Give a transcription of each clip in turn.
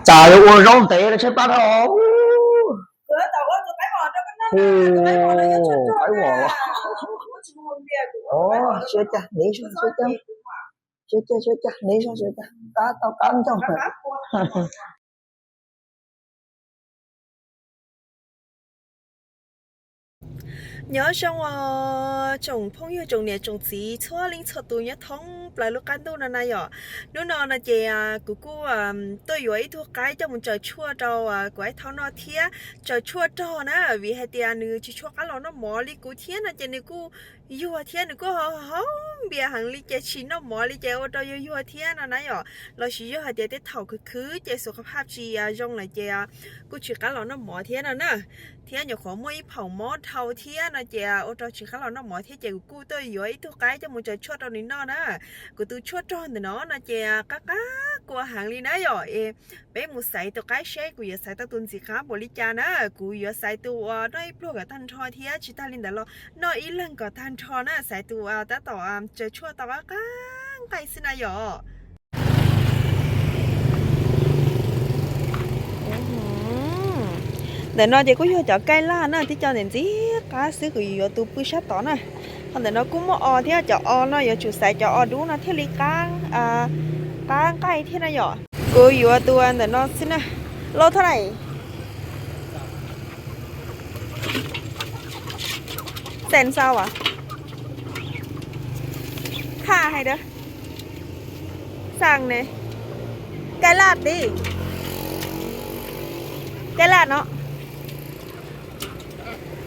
Tsam yuav ua zaub ntev los tshaib plab dhau. Hu, qaib os. Siab cag, ntev zog, siab cag. Siab cag, siab cag, ntev zog, siab cag. Qab tau qab ncauj. Nyob zoo os tsoom phooj ywg tsoom niam tsoom txiv txhua leej txhua tus nyob thoob plaws lub qab ntuj no na yom. Hnub no no ces kuv kuj tuaj yuav ib tug qaib coj mus tsaws tshuaj rau kuv Aib Thaub noj thiab tsaws tshuaj rog na, vim hais tias nws tsis tshua qab los noj mov li kuv thiab no ces nws kuj yuag thiab nws kuj haus npias heev li ces tsis noj mov li ces ua rau yuag yuag thiab no na yom. Los sis yog hais tias tej thaum khwv khwv ces xus qhov phaj tsis zoo lawm ces kuj tsis qab los noj mov thiab no na. Thiab nyuam qhuav muaj ib phaum mob dhau thiab no ces ua rau tsis qab los noj mov thiab ces kuv kuj tuaj yuav ib tug qaib coj mus tsaws tshuaj rau nws noj na. Kuv tus tshuaj rog ntawm no no ces qab qab kua heev li na yom. Es peb mus xaiv tus qaib seb kuv yuav xaiv tau tus ntxim qab npaum li cas na. Kuv yuav xaiv tus uas noj ib pluag kom tag nrho thiab tsis tag li ntawd los noj ib leeg kom tag nrho na, xaiv tus tab tom tsaws tshuaj tau qab qab nqaij xwb na yom. Ntawm no ces kuj yog cov kaij laj na, tib co ntxim ntxim qab xwb, kuv yuav tus pw sab tod na. Ho ntawm no kuj muaj os thiab, cov os no yuav tsum xaiv cov os dub no thiaj li qab, qab nqaij thiab na yom. Kuv yuav tus ntawm no xwb na. Loj thaj lais? Xees xau as? Thaj hais da. Xees ne. Kaij laj tib. Kaij laj no.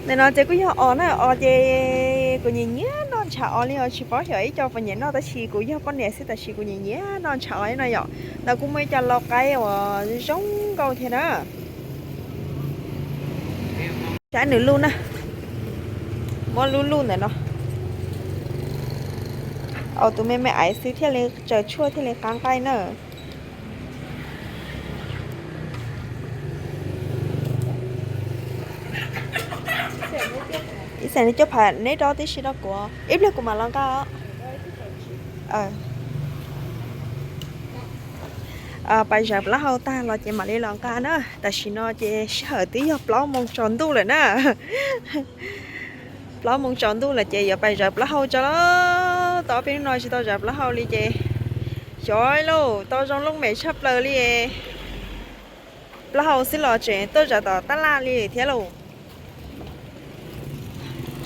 Ntawm no ces kuj yog os na, os ces kuv nyiam nyiam noj ntshav os li os, tsis paub xyov ib co puas nyiam noj tab sis kuv yog poj niam xwb tab sis kuv nyiam nyiam noj ntshav os no yom. Ntawm kuj muaj ib co lau qaib uas zoo nkauj thiab na. Saib nws luj na, muab lub luj ntawm no. Au tus me me aiv xwb thiaj li tsaws tshuaj thiaj li qab nqaij na. Ib xees cuaj phav neb dob tib si rau kuv, ib pliag kuv mam los nqa os. Pais zawv plaub hau tag los ces mam li los nqa na. Tam sim no ces sij hawm twb yog plaub moos tsaus ntuj lawm na. Plaub moos tsaus ntuj lawm ces yuav pais zawv plaub hau tso. Tau ob peb hnub no tsis tau zawv plaub hau li ces xyov lauj, tau zoo looj mem tshaj plaws li. Plaub hau xwb los tseem tuaj zawv tom tab laj li thiab lauj.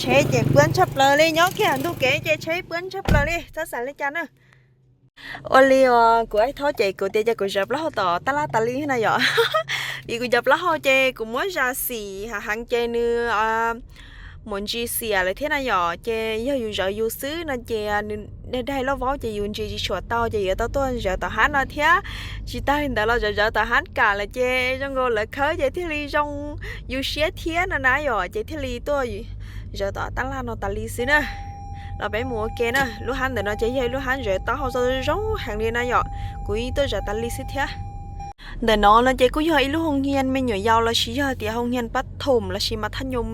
Tsheb ces puab tshaj plaws li, nyob kiag ntuj kev ces tsheb puab tshaj plaws li, txhob xav li cas na. Ua li uas kuv Aib Thaub ces kuv tias cia kuv zawv plaub hau tom tab laj tas li na yom. Vim kuv cov plaub hau ces kuv muab zas xim hav heev ces nws mus ntsis xiam lawm thiab na yom. Ces yog yus zawv yus xwb no ces nws daig daig loj vaub ces yus ntsis tsis tshua tau ces yuav tau tuaj zawv tom hab no thiab. Tsis tag li ntawd los zawv zawv tom hab kam lawm ces zoo nkaus lawv khawb ces thiaj li zoo yus siab thiab no na yom, ces thiaj li tuaj zawv tom tab laj no tas li xwb na. Los peb mus ua ke na, lub hab ntawm no ces yog ib lub hab zawv taub hau zoo zoo heev li na yom, kuv yeej tuaj zawv tas li xwb thiab. Ntawm no no ces kuj yog ib lub hoo hias me nyuam yaus los sis yog tias hoo hias pab thum los sis mas thaj nyom,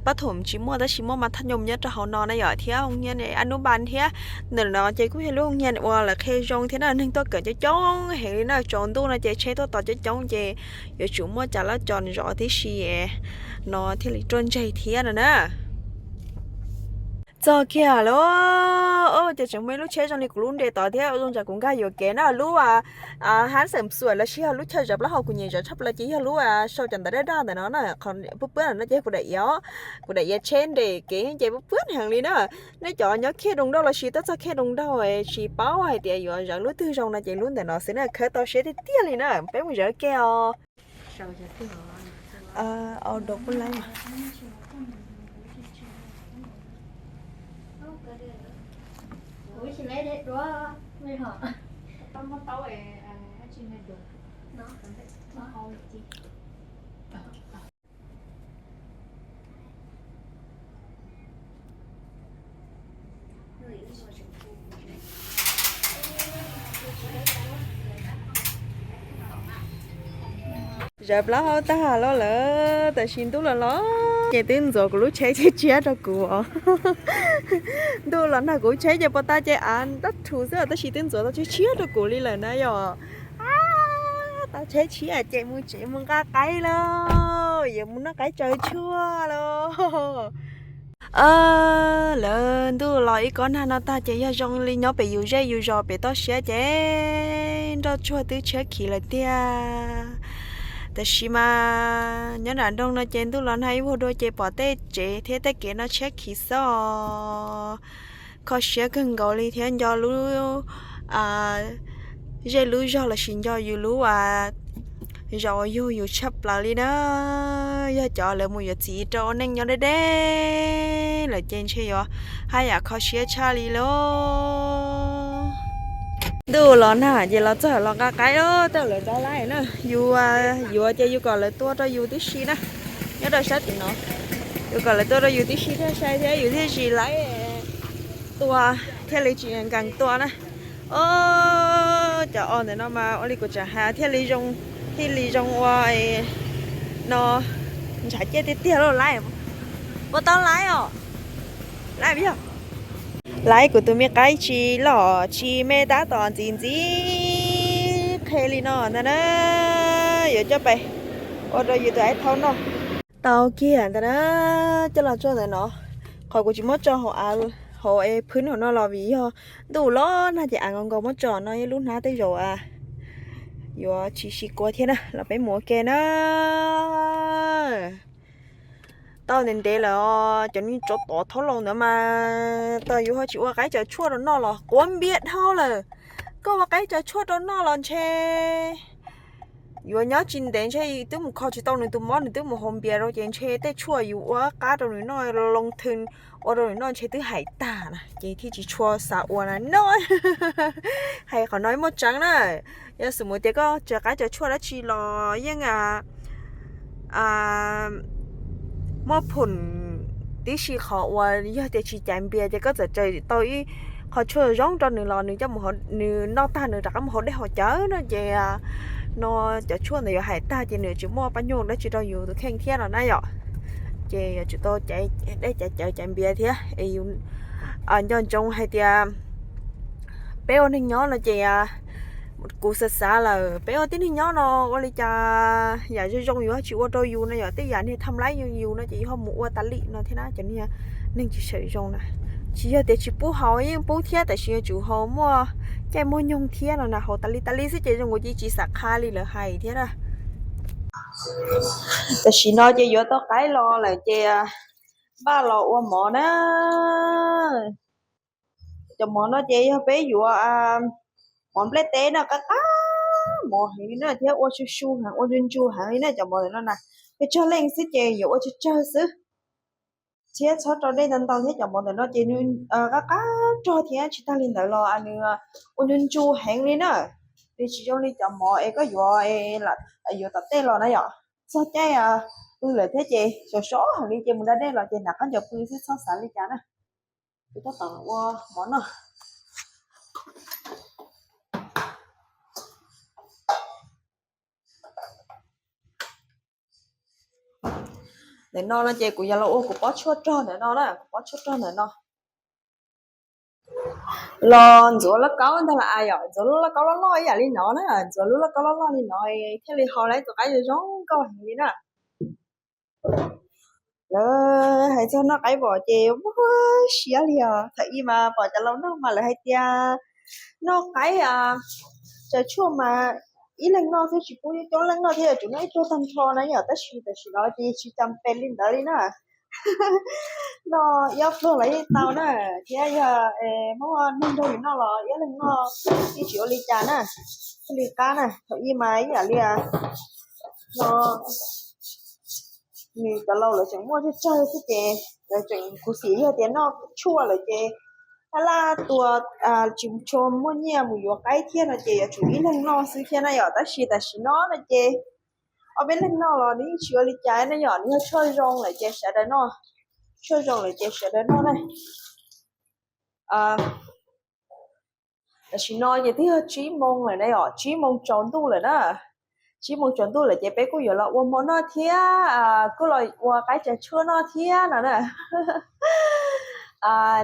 pab thum tsis muaj tab sis muaj mas thaj nyom nyob rau hauv no na yom, thiab hoo hias ab nub npas thiab. Ntawm no ces kuj yog lub hoo hias uas lawv qhia zoo thiab na, neeg tuaj kawm coob coob heev li na, tsaus ntuj no ces tsheb tuaj tos coob coob ces yuav tsum muaj cas lab co zov tib si no thiaj li ruaj ntseg thiab no na. Txog kiag lawm, ces tseem muaj ib lub tsheb zoo li kuv lub nres tod thiab, zoo tsam kuv nkag yuam kev na, lub hab xeem xuam los sis yog lub chaw zawv plaub hau kuv nyiam zawv tshaj plaws ces yog lub sau cov ntawv daj daj ntawm no na, qhov puab puab no ces kuv daim iav, kuv daim iav tsheb nres kev ces puab puab heev li na. Nej cov nyob Khiaj Doos Dauj los sis tuaj txog Khiaj Doos Dauj tsis paub hais tias yuav zawv lub twg zoo no ces lub ntawm no xwb na, khawb tau siab tiag tiag li na, peb mus zawv ke os. Zawv plaub hau tag los lawm, tam sim ntuj los los ces twb ntxuav kuv lub tsheb tshiab tshiab rau kuv os. Ntuj los nag kuv lub tsheb ces puas tas ces av dab rhuv xwb tab sis twb ntxuav tau tshiab tshiab rau kuv li lawm na yom. Tsheb tshiab ces mus tsev mus nqa qaib lauj, yuav mus noj qaib tsaws tshuaj lauj. Lawv ntuj los ib kob nag no tag ces yog zoo li nyob pem yus zej yus zos pem toj siab ces nroj tsuag twb tshiab khiv lawm tiag. Tab sis mas nyob nram nroog no ces ntuj los nag ib vuag dua ces pom tej tsev thiab tej kev no tshiab khiv xwb os. Kho siab kawg nkaus li thiab nco lub zej lub zog lossis nco yus lub zos uas yug yus tshaj plaws li na. Yog cov lawv mus yuav txiv rau ua neej nyob deb deb lawm ces ntshe yuav haj yam kho siab tshaj li lauj. Ntuj los nag ces los txog los nqa qaib, tej lawv rov laib na. Yus yuav ces yus kom lawv tua rau yus tib si na. Nyob rau sab tim no, yus kom lawv tua rau yus tib si thiaj sai thiab yus thiaj tsis laib tua, thiaj li tsis nkees tua na. Os, cov os ntawm no mas ua li kuv tseem hais thiaj li zoo, thiaj li zoo ua no ntshav ciaj tiag tiag lauj. Laib, puas tau laib os? Laib yog laib kuv tus me qaib tsis loj tsis me tab tom ntxim ntxim qhe li no ntag na. Yuav coj pais ua rau yus tus aib thaub noj. Tau kiag ntag na. Coj los tso ntawm no, qhov kuv tsis muab tso hauv av, hauv es phwb hauv no los vim yog ntuj los nag ces av nkaus nkaus muab tso no ib lub hnab tej zaum yuav tsis sib kua thiab na. Los peb mus ua ke na. Tau ntev ntev lawm os, cov niag tsov tom thaub laus ntawd mas tos yus ho tsis ua qaib tsaws tshuaj rau noj los quav npias dhau lawm. Koj ua qaib tsaws tshuaj rau noj los ntshe yuav nyob tsis ntev ntshe twb mus kho tsis tau nws tus mob, nws twb mus haus npias rau ces ntshe tej tshuaj yus ua qab rau nws noj, loo thw ua rau nws noj ntshe twb hais tag na ces thiaj tsis tshua xav ua na no. Hais qhov no muaj tseeb na. Yog xws mus tias koj tsaws qaib tsaws tshuaj dab tsi los yeej muaj phum tib si. Qhov uas yog tias tsis caiv npias ces koj txawm tsaws tau ib qho tshuaj zoo rau nws los nws coj, nws noj tag nws rov qab mus haus dej haus cawv no ces no cov tshuaj ntawd yuav hais tag ces nws tsis muaj pab nyuag dab tsi rau yus tus kheej thiab no na yom. Ces yuav tsum tau caiv dej caiv cawv caiv npias thiab es yus nco ntsoov hais tias peb ua neeg nyob no ces kuv xav xav lawm, peb ua tib neeg nyob no ua li cas yam zoo zoo yus ho tsis ua rau yus no yom, tej yam niag tham laib yus no ces yus ho mus ua tas li no thiab na. Cov niag neeg tsis tshawm zoo na, tsis yog tias tsis pub haus, yeej pub thiab tab sis yuav tsum haus muaj caij muaj nyoog thiab no na, haus tas li tas li xwb ces zoo nkaus ces tsis xav qha li lawv hais thiab na. Tam sim no ces yuav tau qaib los lawm ces npaj los ua mov na. Cov mov no ces yog peb yuav mov nplej teb no, qab qab mov heev li na thiab ua su su heev, ua ntsu ntsu heev li na. Cov mov ntawm no na, peb tsawg leej xwb ces yuav ua tsawg tsawg xwb thiab txhob rau dej ntau ntau thiab. Cov mov ntawm no ces nws qab qab rog thiab tsis tag li ntawd los nws ua ntsu ntsu heev li na. Nws tsis zoo li cov mov es koj yuav, yuav tom tej los na yom. Txog caij pw lawm thiab ces sov sov heev li ces mus da dej los ces nram qab ncaws pw xwb txhob xav li cas na. Kuv tab tom ua mov noj. Ntawm no no ces kuv yuav los ua kuv pob tshuaj rog ntawm no na, kuv pob tshuaj rog ntawm no. Los ntxuav lauj kaub ntag las as yom, ntxuav lub lauj kaub loj loj ib yam li no na, ntxuav lub lauj kaub loj loj li no thiaj li haus tau tus qaib zoo zoo nkauj heev li na. Lawv hais txog noj qaib vom ces muaj siab li os. Thaum ub mas pom cov laus noj mas lawv hais tias noj qaib tsaws tshuaj mas ib leeg noj xwb tsis pub coob leej noj thiab yuav tsum noj ib pluag tag nrho na yom. Tab sis tam sim no ces tsis cas pes li ntawd li na. Noj ib ob pluag los yeej tau na, thiab yog muaj neeg nrog yus noj los ib leeg noj yeej tsis ua li cas na, thiaj li qab na. Thaum ub mas ib yam li no nws cov laus lawv tseem muaj tsawg tsawg xwb ces lawv tseem khuv xim yog tias noj tshuaj lawm ces laj laj tuag, tsis tshua muaj nyiaj mus yuav qaib thiab no ces yuav tsum ib leeg noj xwb thiab na yom. Tab sis tam sim no no ces ob peb leeg noj los nws yeej tsis ua li cas na yom, nws yog tshuaj zoo lawm ces sawv daws noj, tshuaj zoo lawm ces sawv daws noj na. Tam sim no ces twb yog tsib moo lawm na yom, tsib moo tsaus ntuj lawm na. Tsib moo tsaus ntuj lawm ces peb kuj yuav los ua mov noj thiab kuj los ua qaib tsaws tshuaj noj thiab no na.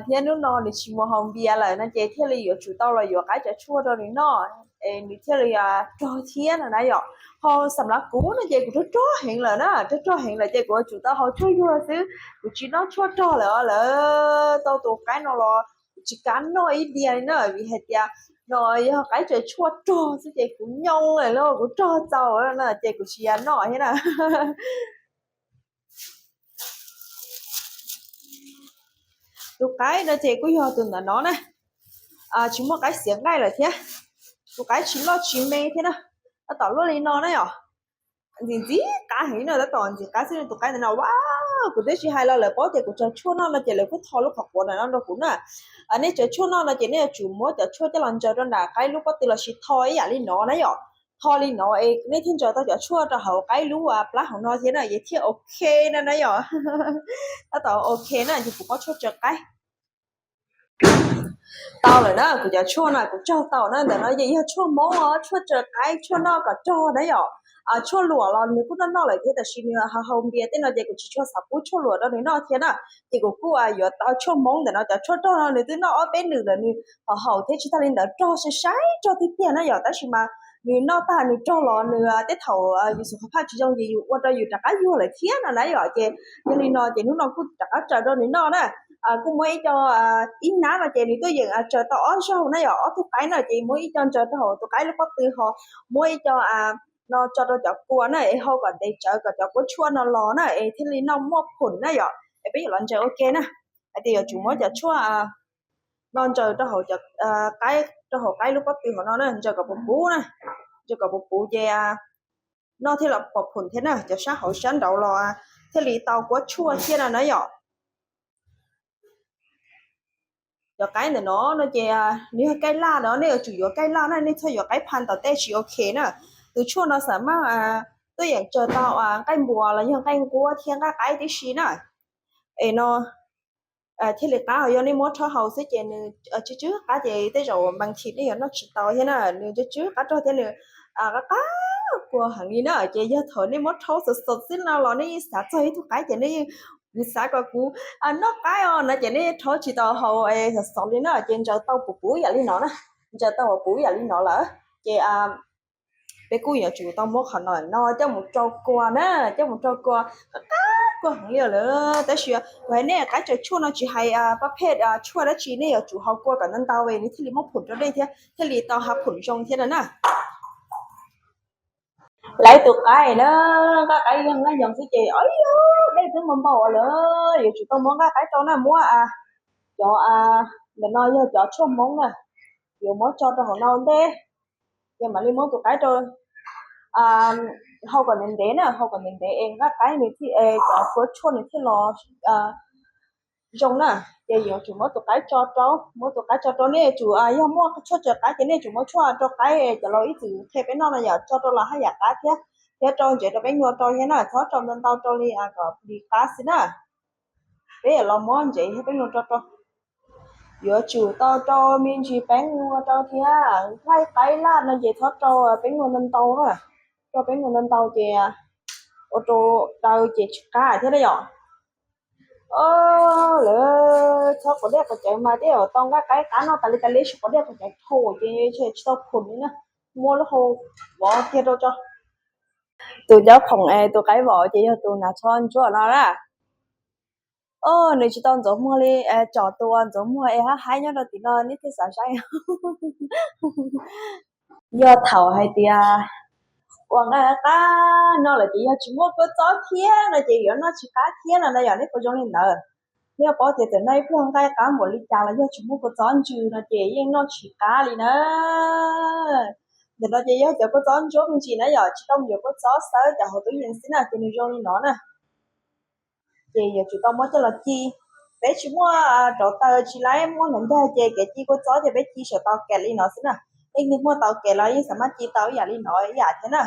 Thiab hnub no nws tsis mus haus npias lawm no ces thiaj li yuav tsum tau los yuav qaib tsaws tshuaj rau nws noj. es nws thiaj li rog thiab no na yom. Ho xam lav kuv no ces kuv rog rog heev lawm na, rog rog heev lawm ces kuv yuav tsum tau haus tshuaj yuag xwb, kuv tsis noj tshuaj rog lawm. Lawv tau tus qaib no los kuv tsis kam noj ib diav li na, vim hais tias no yog qaib tsaws tshuaj rog xwb ces kuv nyoo lawm lauj, kuv rog txaus na ces kuv tsis kam noj thiab na. Tus qaib no ces kuj yog tus ntawm no na, tsis muaj qaib xiav nqaij lawm thiab. Tus qaib tsis loj tsis me thiab na, tab tom luaj li no na yom. Ntxim ntxim qab heev no, tab tom ntxim qab xwb tus qaib ntawm no. Ua, kuv twb tsis hais los lawv paub tias kuv tsaws tshuaj noj no ces lawv kuj tho lub qhov quav ntawm no rau kuv na. Nej tsaws tshuaj noj no ces nej yuav tsum muab cov tshuaj coj los ntsaws rau nram qaib lub pob tw los sis tho ib yam li no na yom. Tho li no es nej thiaj ntsaws tau cov tshuaj rau hauv qaib lub plab hauv no thiab na, es thiaj ok na na yom. Tab tom ok na ces kuv muab tshuaj tsaws qaib tau lawm na, kuv cov tshuaj na kuv tsaug tau na. Ntawm no ces yog tshuaj Hmoob os, tshuaj tsaws qaib tshuaj noj kom rog na yom. Tshuaj luam los nws kuj noj noj lawm thiab, tab sis nws haus haus npias tej no ces kuv tsis tshua xav pub tshuaj luam rau nws noj thiab na. Ces kuv kuj yuav tau tshuaj Hmoob ntawm no, cov tshuaj rog no nws twb noj ob peb nws lawm, nws haus haus thiab tsis tag li ntawd rog sai sai rog tiag tiag na yom. Tab sis mas nws noj tag nws rog los nws tej thaum yus xu kho phaj tsis zoo ces yus ua rau yus rov qab yuag lawm thiab no na yom. Ces yog li no ces hnub no kuj rov qab tsaws rau nws noj na. Kuj muab ib co, ib hnab no ces nws tuaj yeem tsaws tau ob zaug na yom, ob tug qaib na ces muab ib co ntsaws rau hauv tus qaib lub pob tw ho muab ib co no tso rau cov kua na es hau kom ntev tsawv kom cov kua tshuaj no los na es thiaj li noj muaj phom na yom. Es peb yuav los ntsaws ua ke na. Hais tias yuav tsum muab cov tshuaj no ntsaws rau hauv, rau hauv qaib lub pob tw hauv no na, ntsaws kom puv puv na, ntsaws kom puv puv ces noj thiaj li pom phom thiab na, cov sab hauv sab nraud los thiaj li tau kua tshuaj thiab no na yom. Cov qaib ntawm no no ces nws yog kaij laj no, nej yuav tsum yuav kaij laj na, nej txhob yuav qaib pha ntaus tej tsis ok na. Tus tshuaj no xam maj tuaj yeem tsaws tau nqaij npua los yog nqaij nquab thiab nqaij qaib tib si na. Es no thiaj li qab, yog nej muab rhaub haus xwb ces nws tsw tsw qab ces tej zaum npee thim nej yuav noj tsis tau thiab na. Nws tsw tsw qab rog thiab nws qab qab kua heev li na, ces yog thaum nej muab rhaub xov xov xwb no los nej yeej xav txog ib tug qaib ces nej yeej, kuv xav kom kuv noj qaib os no ces nej rhaub tsis tau haus xov xov li na, ces ntsaws tau puv puv yam li no na, ntsaws tau puv yam li no lawm. Ces peb kuj yuav tsum tau muab qhov no no coj mus rau kua na, coj mus rau kua, qab kua heev li lawm. Tab sis kuv hais nej qaib tsaws tshuaj no tsis hais pab phem tshuaj dab tsi, nej yuav tsum haus kua kom ntau ntau nws thiaj li muaj phom rau nej thiab thiaj li tau hav phom zoo thiab no na. Lawv tus qaib na, nqaij qaib yog nqaij yoos xwb ces dej twb npau npau lawm, yuav tsum tau muab nqaij qaib rau na, muab cov ntawm no yog cov tshuaj Hmoob na, yuav muab tso rau hauv no ntej, ces mam li muab tus qaib rau, hau kom ntev ntev na, hau kom ntev ntev es nqaij qaib nws thiaj, cov kua tshuaj nws thiaj los zoo na. Ces yuav tsum muab tus qaib tso rau, muab tus qaib tso rau, nej yuav tsum yog muaj tshuaj tsaws qaib ces nej yuav tsum muab tshuaj rau qaib, cov laus ib txwm qhia peb noj no yom, tso rau los haj yam qab thiab, thiab rau ntsev rau peb nyuag rau thiab na, txhob rau ntau ntau, rau li kom plis qab xwb na. Peb yuav los muab ntsev thiab peb nyuag rau rau. Yuav tsum tau rau me ntsis peeb nyuag rau thiab, nqaij qaib laj no ces txhob rau peeb nyuag ntau ntau na, rau peeb nyuag ntau ntau ces ua rau daw ces tsis qab thiab na yom. Lawv txhob quav dej quav cawv mas, tej zaum tau nqaij qaib qab noj tas li tas li, tsis quav dej quav cawv dhau ces tsis tau phom li na. Muab lub hau vov kiag rau tso. Tus ncob khoom es tus qaib vov ces yog tus hnav tsho ntsuab no na. Nws tsis tau ntxuav muag li, tsom tus uas ntxuav muag es hab haib nyob rau tim no nej thiaj xav saib. Yog thaum hais tias ua nqaij qab no lawm ces yog tsis muaj kua txob thiab no ces yuav noj tsis qab thiab no na yom, nej puas zoo li ntawd? Nej paub tias txawm noj ib pluag nqaij qab npaum li cas los yog tsis muaj kua txob ntsws no ces yeej noj tsis qab li na. Ntawm no ces yog cov kua txob ntsuab me ntsis na yom, tsis tau mus yuav kua txob xawb cov hauv tub yees xwb na, ces nws zoo li no na. Ces yuav tsum tau muab coj los ci. Peb tsis muaj rauv taws tsis laib muab hnav ncag ces kev ci kua txob ces peb ci saum tau kev li no xwb na. Leej twg muaj tau kev los yeej xav maj ci tau ib yam li no ib yam thiab na.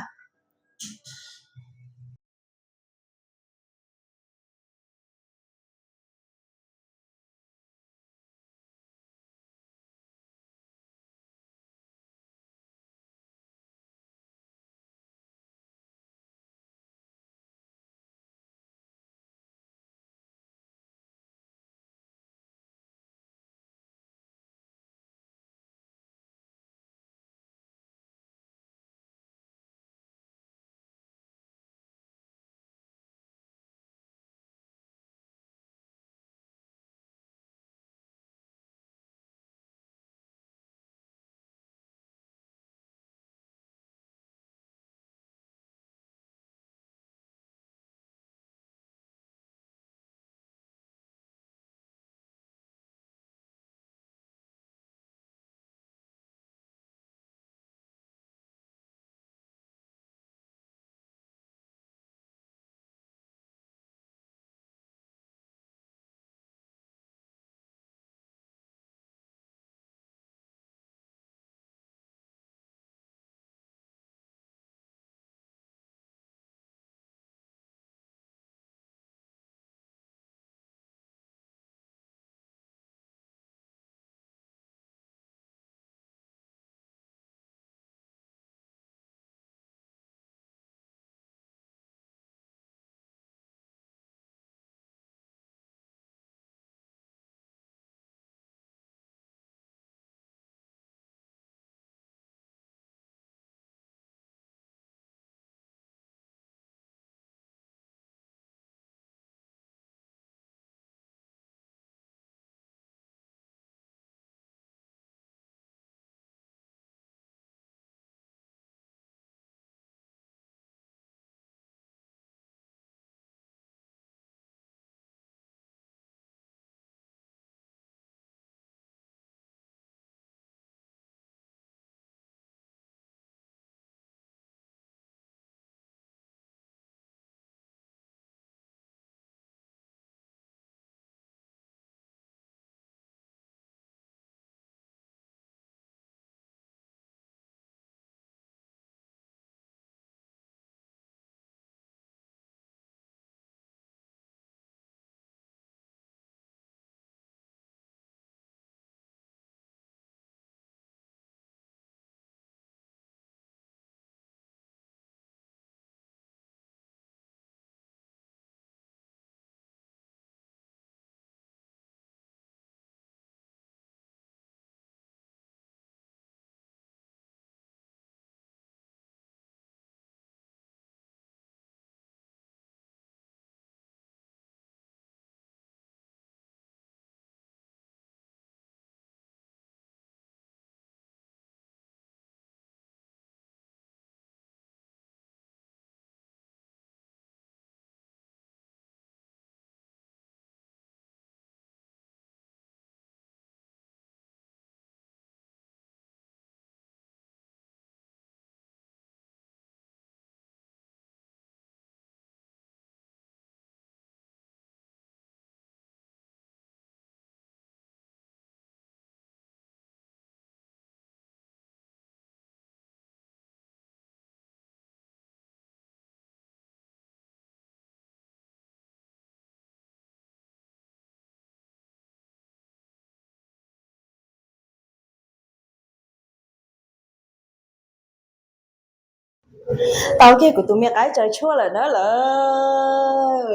Tau kiag kuv tus me qaib tsaws tshuaj lawm na lawm.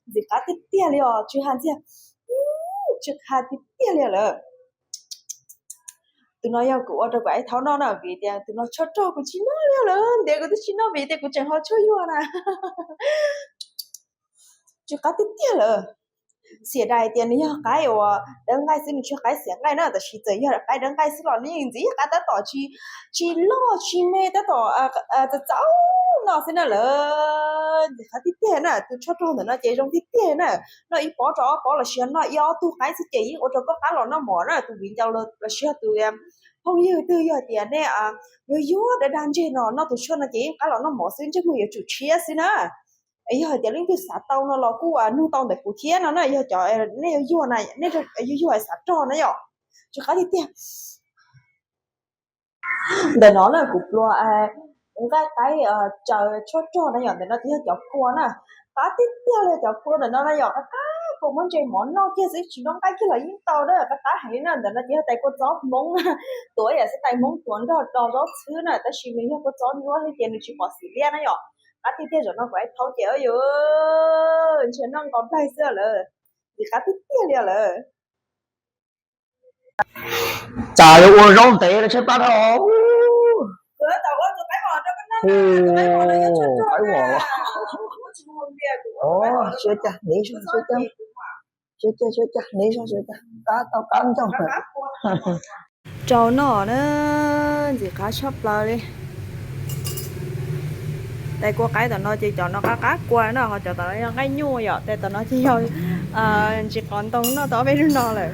Ntxim qab tiag tiag li os, tsw ha ntxiag, tsw ha tiag tiag li lawm. Tus no yog kuv ua rau kuv ais thaub noj na, vim tias tus no tshuaj rog kuv tsis noj li lawm, ntiav kuv twb tsis noj vim tias kuv tseem ho tshuaj yuag na. Tsw qab tiag tiag lawm. Xiam dais tias nws yog qaib uas dawb nqaij xwb, nws tsis yog qaib xiav nqaij na, tab sis txawm yog qaib dawb nqaij xwb los nws yeej ntxim qab tab tom tsis, tsis loj tsis me, tab tom txaus txaus noj xwb na lawm. Ntxim qab tiag tiag na, tus tshuaj rog ntawm no ces zoo tiag tiag na. Noj ib pob rau ob pob los sis yog noj ib ob tug qaib xwb ces yeej ua rau koj qab los noj mov na, tus viv ncaus los sis yog tus phooj ywg twg yog tias nej yuag yuag dag dag ntseg no noj tus tshuaj no ces yeej qab los noj mov xwb, ntsej muag yuav tsum tshiab xwb na. Yog hais tias leej twg xav tau no los kuj nug tau ntawm kuv thiab no na, yog cov nej yuag yuag, yuag yuag xav rog na yom. Tsw qab tiag tiag. Ntawm no na kuv pluas nqaij qaib tsaws tshuaj rog na yom, ntawm no ces yog cov kua na. Qab tiag tiag li cov kua ntawm no na yom, qab qab kua muab ntses mov noj kiag xwb tsis noj nqaij kiag los yeej tau na, qab qab heev li na. Ntawm no ces yog tais kua txob Hmoob, tuav yam xwb tais Hmoob tuav nrog do zaub txhwb na, tab sis nws yog kua txob nyuaj xwb ces nws tsis pom xim liab na yom. Qab tiag tiag, zaum no kuv ais thaub ces ua yus ntshe noj nqos nplaig xwb lawm. Ntxim qab tiag tiag li lawm. Cas yuav ua zaub ntev no tshaib plab dhau. Qaib vos, siab cas, ntev zog siab cas, siab cas, siab cas, ntev zog siab cas, qab tau qab ncauj. Rau noj na, ntxim qab tshaj plaws li. Tais kua qaib tom no ces cov no qab qab kua no, ho cov tom no yog nqaij nyuj yom, tais tom no ces yog ntsis qos ntoo noj tau ob peb hnub no lawm.